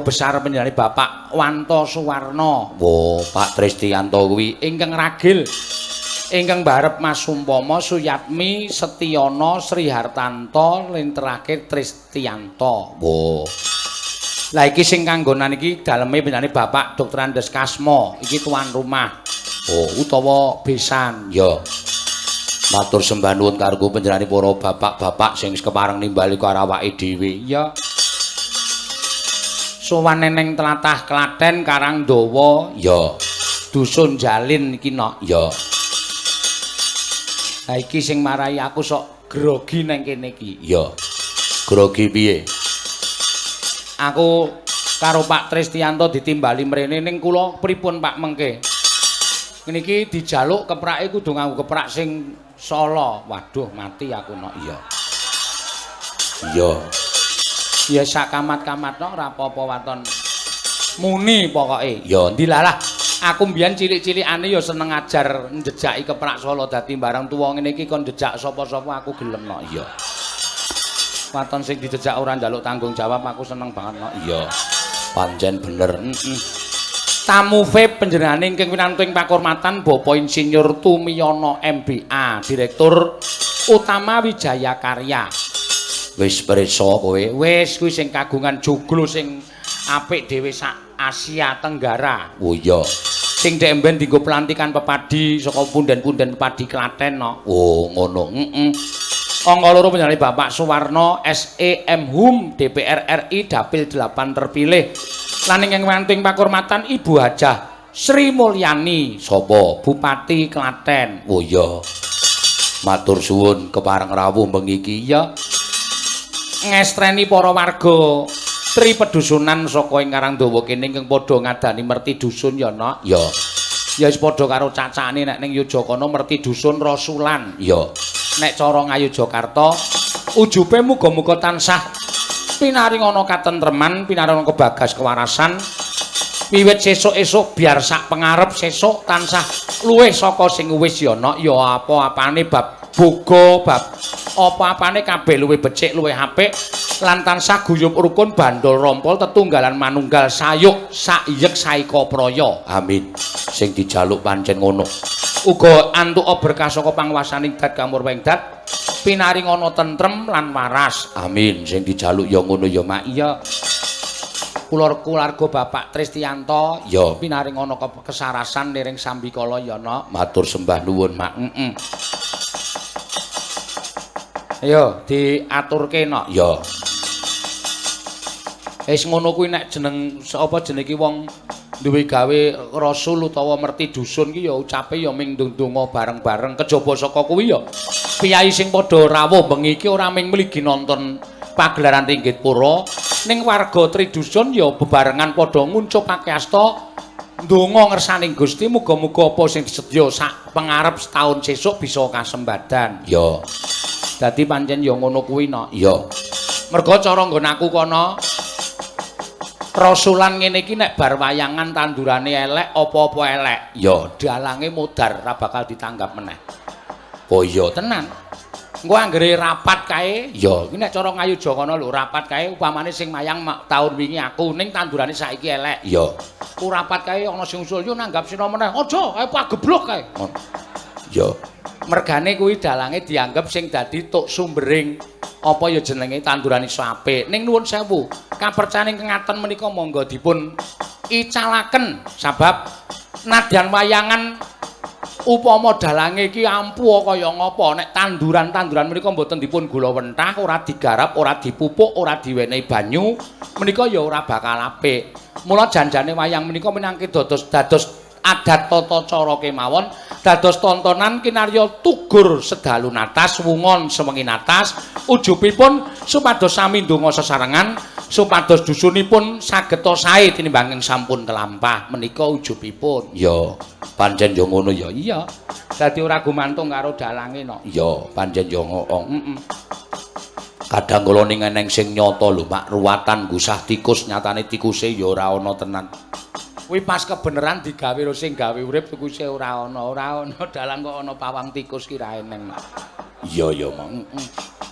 besar panjenengane Bapak Wanto Suwarno. Wo, Pak Tristianto kuwi ingkang ragil ingkang barep Mas Sumpama Suyatmi Setiyana Sri Hartanto lan terakhir Tristianto. Wo. Lah iki sing kanggonan iki daleme panjenengane Bapak Dr. Andes Kasmo, iki tuan rumah. Oh, utawa besan. Ya. Matur sembah nuwun karo panjenengane para bapak-bapak sing kepareng nimbali karo awake dhewe. Ya. Sowan neng tlatah Klaten Karangdawa. Ya. Dusun Jalin iki nok. Ya. Lah iki sing marai aku sok grogi neng kene iki. Ya. Grogi piye? Aku karo Pak Tristianto ditimbali mrene ning kula pripun Pak mengke? Niki dijaluk keprake kudu nganggo keprak sing Solo. Waduh, mati aku nok. Iya. Iya. Ya sak kamat-kamat nok ora apa-apa waton. Muni pokoke. Ya ndilalah. Aku mbiyen cilik-cilikane ya seneng ajar njejaki keprak Solo dadi barang tuwa ngene iki kon jejak sapa-sapa aku gelem nok. Iya. Waton sing dijejak ora njaluk tanggung jawab aku seneng banget nok. Iya. Pancen bener. Heeh. Tamu VIP panjenengane ingkang winantu ing pakurmatan Bapak Insinyur Tumiyono MBA, Direktur Utama Wijaya Karya. Wis pirsa kowe? Wis kuwi sing kagungan joglo sing apik dhewe sak Asia Tenggara. Oh iya. Sing dhek mben dienggo pelantikan pepadi saka punden-punden pepadi Klaten no. Oh ngono. Heeh. Angka loro panjenengane Bapak Suwarno SE M Hum DPR RI Dapil 8 terpilih. Lan ingkang winantu ing pakurmatan Ibu Hajah Sri Mulyani. Sapa? Bupati Klaten. Oh iya. Matur suwun kepareng rawuh bengi iki. Ya. Ngestreni para warga tri pedusunan saka ing Karangdawa kene ingkang padha ngadani merti dusun ya, Nok. Ya. Ya wis padha karo cacane nek ning Yogyakarta merti dusun Rasulan. Ya. Nek cara Ngayogyakarta ujube muga-muga tansah pinaringana katentreman, pinaringana kebagas kewarasan. Wiwit sesuk-esuk biar sak pengarep sesuk tansah luwih saka sing wis ya, Nok. Ya apa-apane bab boga, bab apa-apane kabeh luwih becik, luwih apik lan tansah guyub rukun bandol rompol tetunggalan manunggal sayuk sakyek saika praya. Amin. Sing dijaluk pancen ngono. Uga antuk berkah saka panguwasaning dat kamurweng dat pinaringana tentrem lan waras. Amin. Sing dijaluk ya ngono ya, Mak. Iya. Kula keluarga Bapak Tristianto ya pinaringana kesarasan niring sambikala ya, Nok. Matur sembah nuwun, Mak. Heeh. Ayo diaturke, Nok. Ya. Wis ngono kuwi nek jeneng apa jeneng iki wong duwe gawe rasul utawa merti dusun ki ya ucape ya ming ndonga bareng-bareng kejaba saka kuwi ya. Piyai sing padha rawuh bengi iki ora ming mligi nonton pagelaran Ringgit Pura, ning warga Tridusun ya bebarengan padha ngucupake asta ndonga ngersaning Gusti muga-muga apa sing disedya sak pengarep setahun sesuk bisa kasembadan. Ya. Dadi pancen ya ngono kuwi, Nok. Ya. Merga cara nggon aku kono rasulan ngene iki nek bar wayangan tandurane elek apa-apa elek. Ya, dalange modar ora bakal ditanggap meneh. Oh iya tenan. Engko anggere rapat kae, ya iki nek cara Ngayogya kono lho rapat kae upamane sing mayang taun wingi aku ning tandurane saiki elek. Ya. Ku rapat kae ana sing usul yo nanggap sina meneh. Aja, ae pageblok kae. Ya. Mergane kuwi dalange dianggep sing dadi tuk sumbering apa ya jenenge tanduran iso apik. Ning nuwun sewu, kapercayan ingkang ngaten menika monggo dipun icalaken sabab nadyan wayangan upama dalange iki ampuh kaya ngapa nek tanduran-tanduran menika mboten dipun gula wentah, ora digarap, ora dipupuk, ora diwenehi banyu, menika ya ora bakal apik. Mula janjane wayang menika minangka dados adat tata cara kemawon dados tontonan kinarya tugur sedalu natas wungon sewengi natas ujubipun supados sami ndonga sesarengan supados dusunipun saged sae tinimbang sampun kelampah menika ujubipun. Ya pancen ya ngono ya. Iya dadi ora gumantung karo dalange no. Ya pancen ya ngono. Heeh. Kadang kala ning eneng sing nyata lho Mak, ruwatan gusah tikus nyatane tikuse ya ora ana tenan. Kuwi pas kebeneran digawe lho sing gawe urip tikuse ora ana, ora ana dalang kok ana pawang tikus ki ra eneng. Iya ya, Mak. Heeh.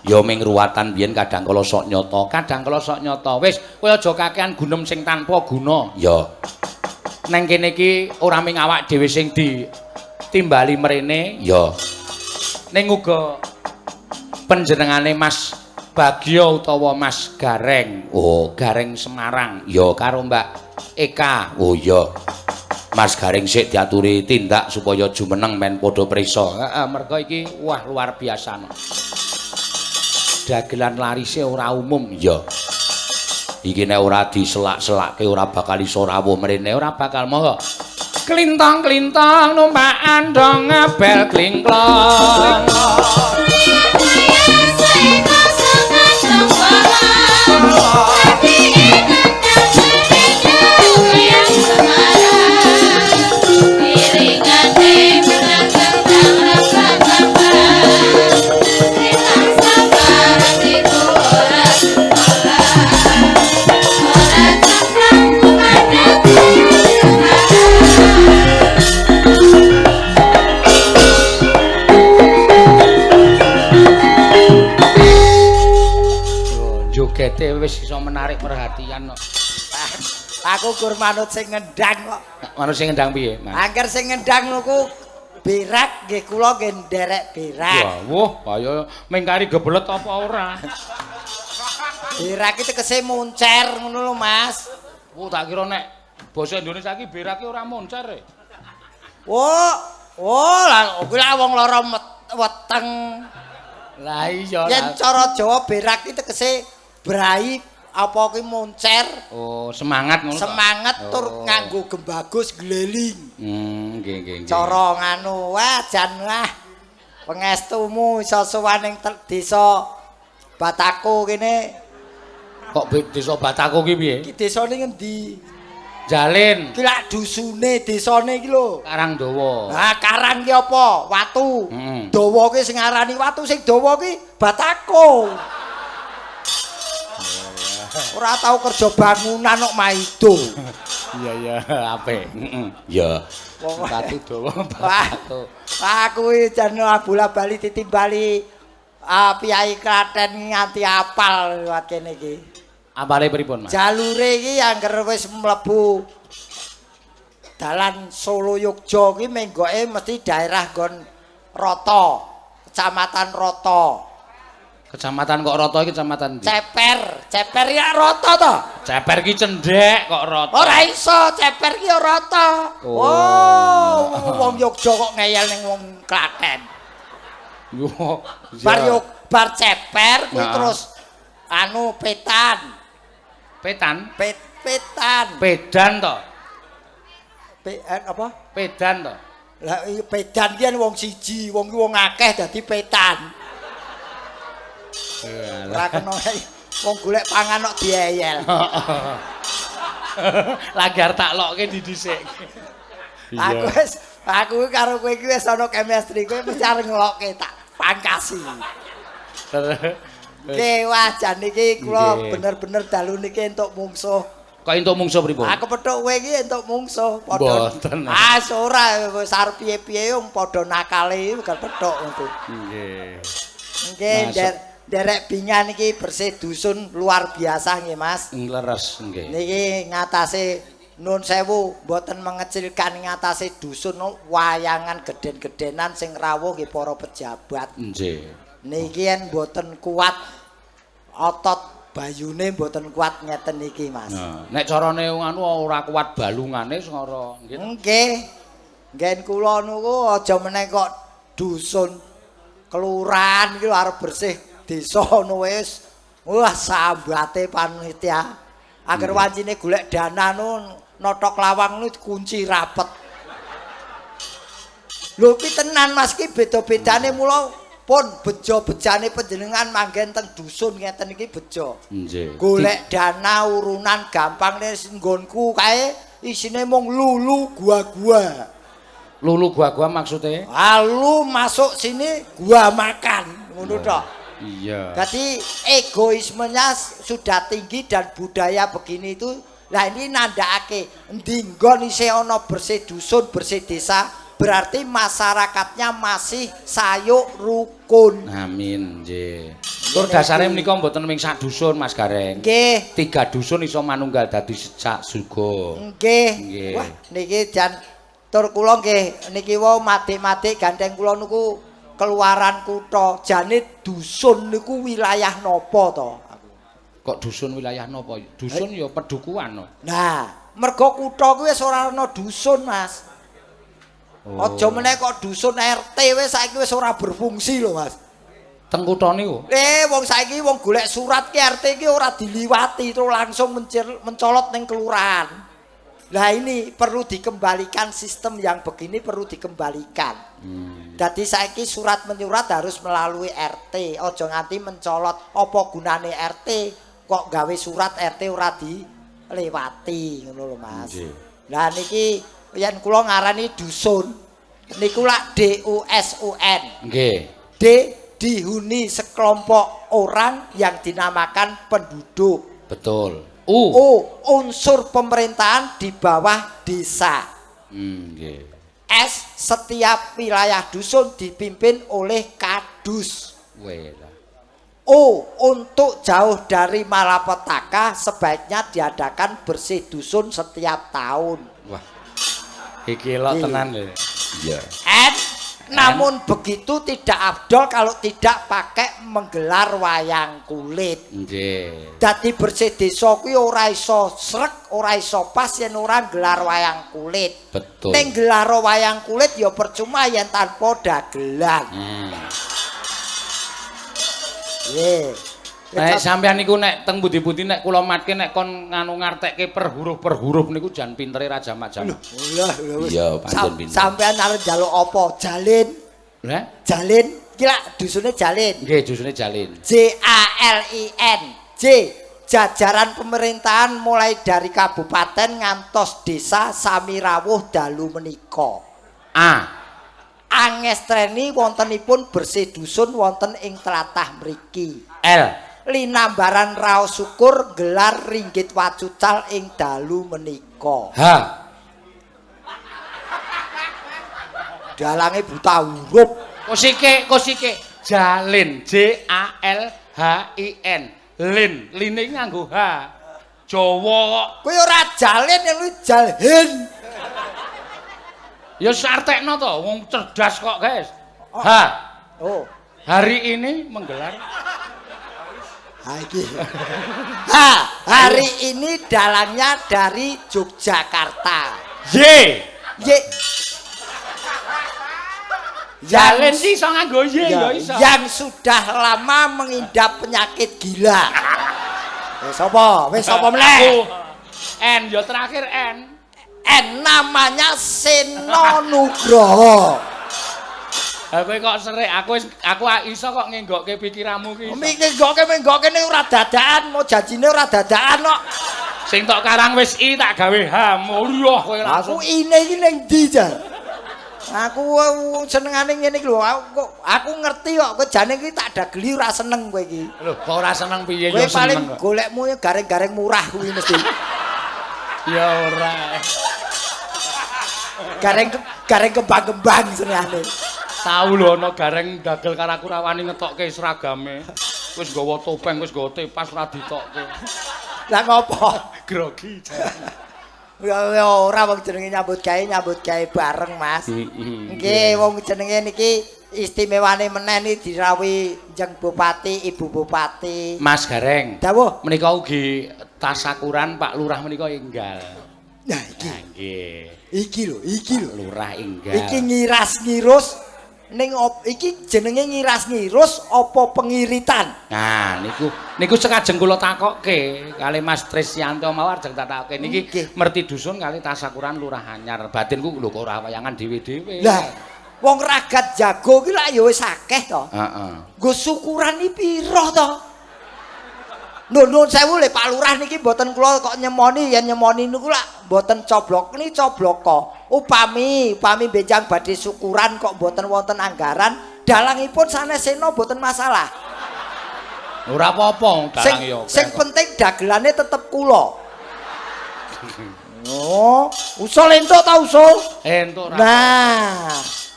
Ya ming ruwatan biyen kadang kala sok nyata, kadang kala sok nyata. Wis, kowe aja kakean gunem sing tanpa guna. Ya. Neng kene iki ora ming awak dhewe sing ditimbali mrene, ya. Ning uga panjenengane Mas Bagyo utawa Mas Gareng. Oh, Gareng Semarang. Ya karo Mbak Eka. Oh iya. Mas Gareng sik diaturi tindak supaya jumeneng men padha prisa. Heeh, merga iki wah luar biasa no. Dagelan larise ora umum ya. Iki nek ora diselak-selake ora bakal iso rawuh mrene, ora bakal monggo. Klintong-klintong numpak andong ngabel klingklong. Jogete wis iso menarik perhatian kok. Aku kur manut sing ngendang kok. Manut sing ngendang piye, Mas? Angger sing ngendang niku berak nggih kula nggih nderek berak. Wah, kaya mengkari gebelet apa ora? Berak iki tegese moncer ngono lho, Mas. Oh, tak kira nek basa Indonesia iki berak ki ora moncer e. Oh, oh lah kuwi lak wong lara weteng. Lah iya. Yen cara Jawa berak iki tegese brai apa kuwi moncer. Oh, semangat ngono. Semangat tur nganggo gembagus gleling. Nggih nggih nggih. Cara nganu wah jan lah. Pengestumu iso sowan ning desa Batako kene. Kok desa Batako ki piye? Iki desane ngendi? Jalin. Iki lak dusune desane iki lho. Karangdawa. Lah karang ki apa? Watu. Dawa ki sing ngarani watu, sing dawa ki Batako. Ora tau kerja bangunan kok maido. Iya iya apik. Heeh. Ya. Watu dawa Batako. Wah kuwi jan bola-bali titimbali piyai Klaten nganti apal liwat kene iki. Apale pripun, Mas? Jalure iki angger wis mlebu dalan Solo Yogya ki menggoke mesti daerah nggon Roto, Kecamatan Roto. Kecamatan kok Roto iki kecamatan ndi? Ceper, Ceper ya Roto to. Ceper ki cendhek kok Roto. Ora iso, Ceper ki ya Roto. Oh, wong Yogya kok ngeyel ning wong Klaten. Yo, bar yo bar Ceper kuwi terus anu Petan. Petan? Petan. Pedan to. Apa? Pedan to. Lah pedan ki wong siji, wong ki wong akeh dadi petan. Ora kena wong golek pangan kok dieyel. Lagi arep tak lokke didhisik. Aku wis aku karo kowe iki wis ana chemistry, kowe mesti arep ngelokke tak pangkasi. Nggih, wah jan iki kula bener-bener dalu niki entuk mungsuh. Kok entuk mungsuh pripun? Aku petuk kowe iki entuk mungsuh padha. Ah ora wis arep piye-piye wong padha nakale gak petuk ngono. Nggih. Nggih, nderek bingan iki bersih dusun luar biasa nggih, Mas. Leres nggih. Niki ngatasé nun sewu mboten mengecilkan ngatasé dusun wayangan gedhen-gedhenan sing rawuh nggih para pejabat. Nggih. Niki yen mboten kuat otot bayune mboten kuat ngeten iki, Mas. Nah, nek carane anu ora kuat balungane sing ora nggih. Nggih. Nggen kula niku aja meneh kok dusun kelurahan iki arep bersih desa ngono wis. Wah sambate panitia. Angger wancine golek dana nu notok lawang nu dikunci rapet. Lho ki tenan Mas ki beda-bedane mula pun bejo-bejane panjenengan manggen teng dusun ngeten iki bejo. Nggih. Golek dana urunan gampang nek nggonku kae isine mung lulu gua-gua. Lulu gua-gua maksude? Lalu masuk sini gua makan ngono tok. Iya. Jadi egoismenya sudah tinggi dan budaya begini itu lah ini nandakake endi nggon isih ana bersih dusun, bersih desa Berarti masyarakatnya masih sayuk rukun. Amin, nggih. Tur dasare menika mboten ming sak dusun, Mas Gareng. Nggih. Tiga dusun iso manunggal dadi sak suga. Nggih. Nggih. Wah, niki jan tur kula nggih niki wau madik-madik gandeng kula niku keluaran kutha. Jane dusun niku wilayah napa to? Kok dusun wilayah napa? Dusun ya pedukuhan no. Nah, mergo kutha kuwi wis ora ana dusun, Mas. Oh. Aja meneh kok dusun RT wis saiki wis ora berfungsi lho, Mas. Teng kutha niku. Wong saiki wong golek surat ki RT ki ora diliwati, terus langsung mencolot ning kelurahan. Lah ini perlu dikembalikan, sistem yang begini perlu dikembalikan. Dadi saiki surat menyurat harus melalui RT, aja nganti mencolot. Apa gunane RT kok gawe surat RT ora dilewati ngono lho, Mas. Nggih. Lah niki yen kula ngarani dusun niku lak D U S U N. Nggih. D, dihuni sekelompok orang yang dinamakan penduduk. Betul. U. U, unsur pemerintahan di bawah desa. Nggih. S, setiap wilayah dusun dipimpin oleh kadus. Wela. O, untuk jauh dari malapetaka sebaiknya diadakan bersih dusun setiap tahun. Wah. Iki elok Iya. tenan lho. Iya. N, namun begitu tidak afdol kalau tidak pakai menggelar wayang kulit. Nggih. Dadi bersih desa kuwi ora iso srek, ora iso pas yen ora gelar wayang kulit. Betul. Ning gelar wayang kulit ya percuma yen tanpa dagelan. Nggih. Nek sampean niku nek teng pundi-pundi nek kula matke nek kon nganu ngartekke per huruf per huruf niku jan pintere ra jamak-jamak. Lah, wis. Iya, pancen pinter. Sampean arep njaluk apa? Jalin. Lah? Jalin. Iki lak dusune Jalin. Nggih, dusune Jalin. J A L I N. J, jajaran pemerintahan mulai dari kabupaten ngantos desa sami rawuh dalu menika. A. Angestreni wontenipun bersih dusun wonten ing tlatah mriki. L. Linambaran raos syukur gelar ringgit wacucal ing dalu menika. H. Dalange buta huruf. Kosike, kosike. Jalin, J A L H I N. Lin, line iki nganggo H. Jawa kok. Kuwi ora jalin, yang kuwi jalhin. Ya sartekno to, wong cerdas kok, guys. H. Oh. Hari ini menggelar Ha iki. Ha, hari ini dalangnya dari Yogyakarta. Y. Y. Jalin sih iso nganggo Y ya iso. Yang sudah lama mengidap penyakit gila. Wis sapa? Wis sapa meneh? Aku. N ya terakhir N. N, namanya Seno Nugroho. Ha kowe kok serik, aku wis aku iso kok ngenggokke pikiranmu ki iso. Menggokke ning ora dadakan, mau janjine ora dadakan kok. Sing tok karang wis I tak gawe H. Murah kowe langsung. Aku ine iki ning ndi, Jar? Aku senengane ngene iki lho, aku ngerti kok kowe jane iki tak dageli ora seneng kowe iki. Lho, kok ora seneng piye Kowe ya paling seneng kok. golekmu gareng-gareng murah kuwi mesti. Ya ora. Gareng gareng kembang-kembang senengane. Tau lho ana gareng dagel karo aku ra wani ngetokke seragame. Wis nggawa topeng, wis nggawa tepas ora ditokke. Lah ngopo? Grogi. Ya ora, wong jenenge nyambut gawe bareng, Mas. Nggih, wong jenenge niki istimewane meneh niki dirawuhi Jeng Bupati, Ibu Bupati. Mas Gareng. Dawuh. Menika ugi tasakuran Pak Lurah menika enggal. Nah iki. Nah, nggih. Iki lho, iki lho. Lurah enggal. Iki ngiras-ngirus ning iki jenenge ngiras-ngirus apa pengiritan? Nah, niku niku sekajeng kula takokke kali Mas Trisyanto mau ajeng tak takokke niki merti dusun kali tasakuran Lurah Anyar. Batinku lho kok ora wayangan dhewe-dhewe. Lah, wong ragat jago ki lak ya wis akeh to. Heeh. Nggo syukuran iki pira to? Lho, nuwun sewu le Pak Lurah niki mboten kula kok nyemoni, yen nyemoni niku lak mboten coblok ni cobloko. Upami upami benjang badhe syukuran kok mboten wonten anggaran, dalangipun sanes sena mboten masalah. Ora apa-apa dalang ya. Sing penting dagelane tetep kula. Oh, usul entuk ta usul? Entuk ra. Nah,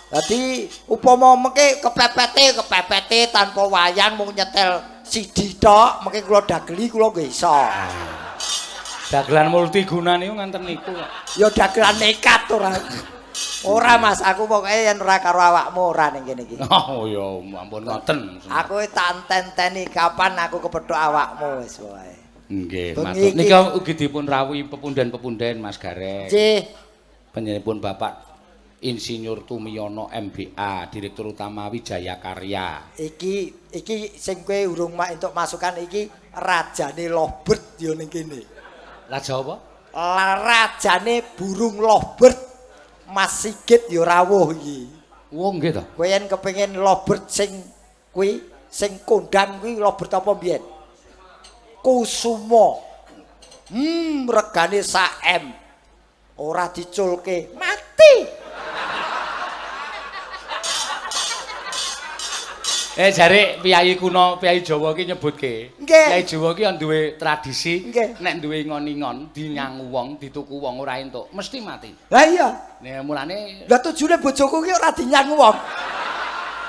dadi upama mengke kepepete tanpa wayang mung nyetel CD tok, mengke kula dageli kula nggih iso. Dagelan multiguna niku nganten niku kok. Ya dagelan nekat ora. Ora Mas, aku pokoke yen ora karo awakmu ora ning kene iki. Oh ya ampun ngoten. Aku tak enten-enteni kapan aku kepethuk awakmu wis pokoke. Nggih, Bengi matur. iki- Nika ugi dipun rawuhi pepunden-pepunden Mas Gareng. Nggih. Panjenenganipun Bapak Insinyur Tumiyono MBA, Direktur Utama Wijaya Karya. Iki iki sing kowe urung entuk masukan iki rajane lovebird ya ning kene. Raja apa? Rajane burung lovebird Mas Sigit ya rawuh iki. Wong nggih to. Kowe yen kepengin lovebird sing kuwi sing kondang kuwi lovebird apa mbiyen? Kusuma. Regane sak M. Ora diculke, mati. Jare piyayi kuno, piyayi Jawa ki nyebutke. Nggih. Piyayi Jawa ki duwe tradisi Nggih. Nek duwe ngon-ingon dinyangu wong, dituku wong ora entuk, mesti mati. Lah iya. Nah, mulane Lah tujune bojoku ki ora dinyang wong.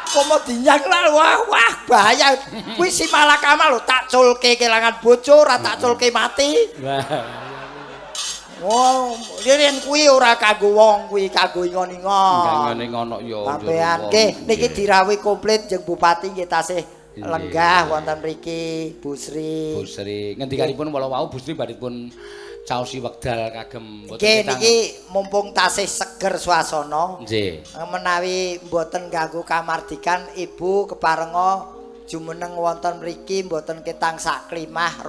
Umpama dinyang lah wah wah bahaya. Kuwi si malakama lho tak culke kelangan bojo, ora tak culke mati. Wah. Oh, yen kuwi ora kanggo wong, kuwi kanggo ingon-ingon. Ngene ngono ya. Sampean nggih niki dirawuhi komplit jeung bupati nggih tasih Nggih. lenggah wonten mriki Bu Sri. Bu Sri, ngendikanipun wala wau Bu Sri badhe pun caosi wekdal kagem mboten Nggih ketang- niki mumpung tasih seger swasana. Nggih. Menawi mboten ganggu kamardikan ibu keparenga jumeneng wonten mriki mboten ketang sak klimah.